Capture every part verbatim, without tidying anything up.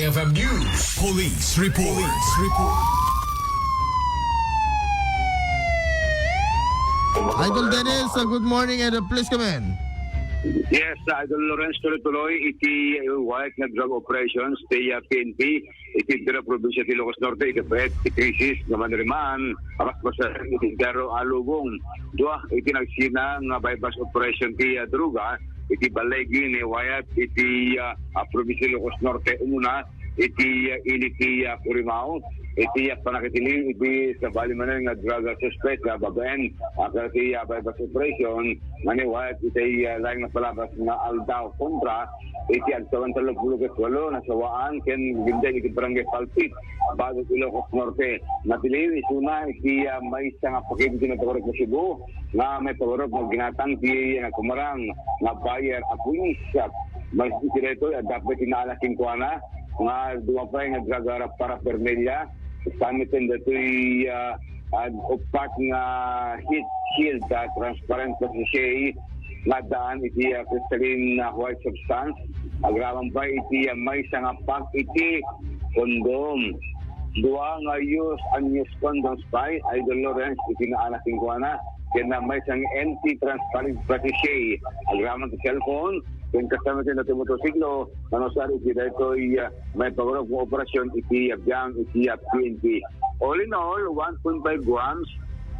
F M News. Police report. Police report. Idol Dennis, uh, good morning and, uh, please come in. Yes, uh, Idol Lawrence, tuloy-tuloy iti, uh, wayat nga drug operations ti, uh, P N P iti entero probinsya ti Ilocos Norte, iti pet ti krisis nga manirimaan, a kas masaen iti entero a lubong. Dua iti nagsina nga buy-bust operation ti, uh, droga iti baligi ni wayat iti, uh, uh, probinsya ti Ilocos Norte, umuna iti, ah, ili ti, ah, Corimao, iti, ah, pannakitiliw iti sabali manen nga drug, ah, suspect nga babaen, ah, ket iti, ah, buy-bust operation nga ni wayat iti, ah, laeng nga palabas nga aldaw kontra iti agtawen tallopulo ket walo nasawaan ken gindeg iti Barangay Palpit, Bago, Ilocos Norte. Natiliw isuna iti, ah, maysa nga pakit iti napagarok nga Cebu nga may pagarok nga ginatang ti nagkumarang nga buyer a pulis. Maysa iti daytoy, adda pay ti naala kenkuana nga dua pay nga drug paraphernalia. Kastamiten datoy, ah, ah, upat nga heat shield, ah, transparent nga sachet nga addaan iti, ah, crystalline, ah, white substance. Agraman pay iti, ah, maysa nga pack iti condom. Dua nga use and use condoms pay, Idol Lawrence, iti naala kenkuana. Ken, ah, maysa nga empty transparent nga sachet. Agraman ti cellphone, ken kastamiten datoy motorsiklo, nga nausar iti daytoy, ah, may pagarok nga operasyon iti, ah, biang iti, ah, P N P. All in all, one point five grams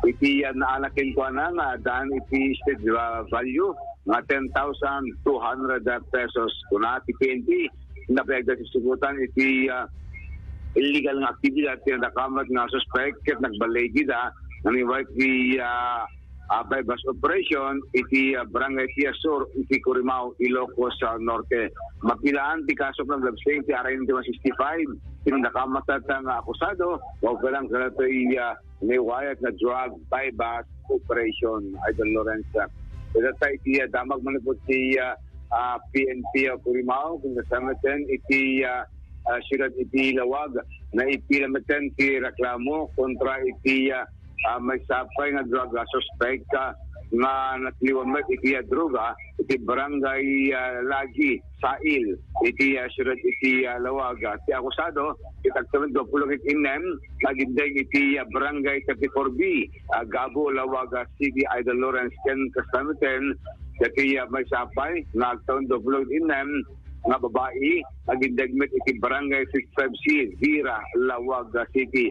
iti, ah, naala kenkuana nga addaan iti street, ah, value nga ten thousand two hundred pesos. Kuna ti P N P, napayagda ti sugputan iti, ah, illegal nga aktibidad ti nadakamat nga suspek ket nagballigida nga ni wayat ti, ah, ah, buy-bust operation iti, ah, Barangay Pia Sur iti Corimao, Ilocos, ah, Norte. Makilaan ti kaso ken naglabseng ti Article one sixty-five ti nadakamat nga akusado, maupay lang kadatoy, ah, ni wayat nga drug buy-bust operation, Idol Lawrence. Ket iti, ah, damag manipud ti, ah, ah, P N P, ah, Corimao, ken kastameten iti, ah, ah, siudad iti Laoag, naipila metten ti reklamo kontra iti, ah, ah, maysa pay nga drug, ah, suspect, ah, nga natiliwan met iti, ah, droga iti barangay, ah, Lagi, Sail, iti, ah, siudad iti, ah, Laoag. Ah, ti akusado, iti agtawen dua pulo ket innem, nagindeg iti, ah, barangay thirty-four B, ah, Gabo, Laoag, ah, City, Idol Lawrence, ken kastameten, dagiti, ah, maysa pay nga agtawen dua pulo ket innem nga babai, nagindeg met iti barangay fifty-five C, Vira, Laoag, ah, City.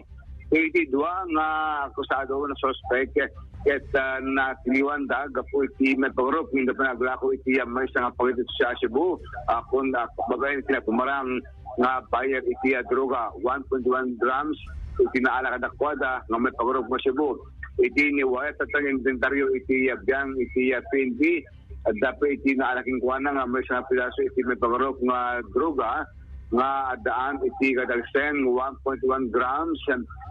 Iti dua nga akusado nga suspek, ket, ah, natiliwanda gapu iti may pagarok nga panaglako iti, ah, maysa nga paket iti Cebu, ah, kun, ah, babaen iti nagkumarang nga buyer iti, ah, droga, one point one grams iti naala kadakuada nga may pagarok nga Cebu. Iti ni wayat ti inventaryo iti, ah, biang iti, ah, P N P, adda pay iti naala kenkuana nga maysa nga pidaso iti may pagarok nga droga nga addaan iti kadagsen one point one grams,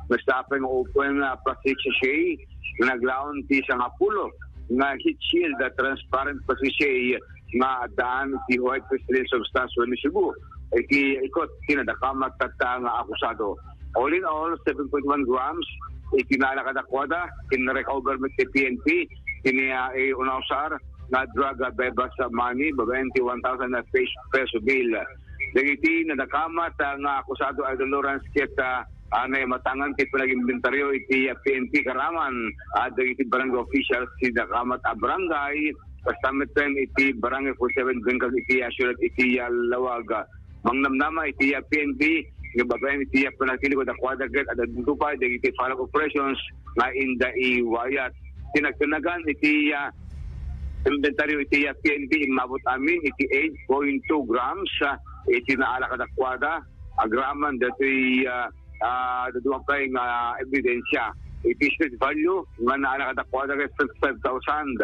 maysa pay nga open, ah, plastic sachet nga naglaon ti sangapulo nga heat shield, ah, transparent plastic sachet nga addaan iti white crystalline substance wenno Cebu. Iti ikot ti nadakamat tatta nga akusado. All in all, seven point one grams iti naala kadakuada, kinrecover met ti P N P, iti, ah, inausar nga drug, ah, buy-bust money, babaen ti one thousand pes-, peso bill. Dagiti nadakamat, ah, nga akusado, Idol Lawrence, ket, ah, ah, naimatangan ti panag-inventaryo iti, ah, P N P karaman, ah, dagiti barangay officials ti nadakamat a barangay, kastameten iti barangay forty-seven Bengkag iti, ah, siudad iti, ah, Laoag. Mangnamnama iti, ah, P N P nga babaen iti, ah, panagtilikod a kuadra ket adda pay dagiti follow-up operations nga inda iwayat. Ti nagtinagan iti, ah, inventaryo iti, ah, P N P, immabot amin iti eight point two grams, ah, iti naala kadakuada. Agraman datoy, ah, ah, dadduma pay nga ebidensya. Iti street value nga naala kadakuada ket five thousand,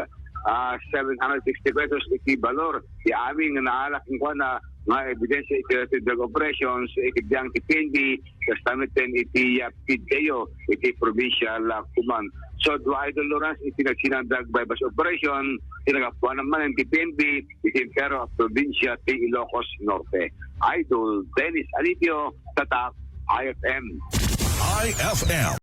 ah, seven hundred sixty pesos iti balor. Ti amin nga naala kenkuana nga ebidensya iti drug operations iti biang ti P N P, kastameten iti, ah, PDEO iti provincial, ah, command. So, dua, Idol Lawrence, iti nagsinandag buy-bust operation, ti nagapuanan manen ti P N P iti entero a probinsya ti Ilocos Norte. Idol Dennis Alipio, Tatak, I F M. I F M.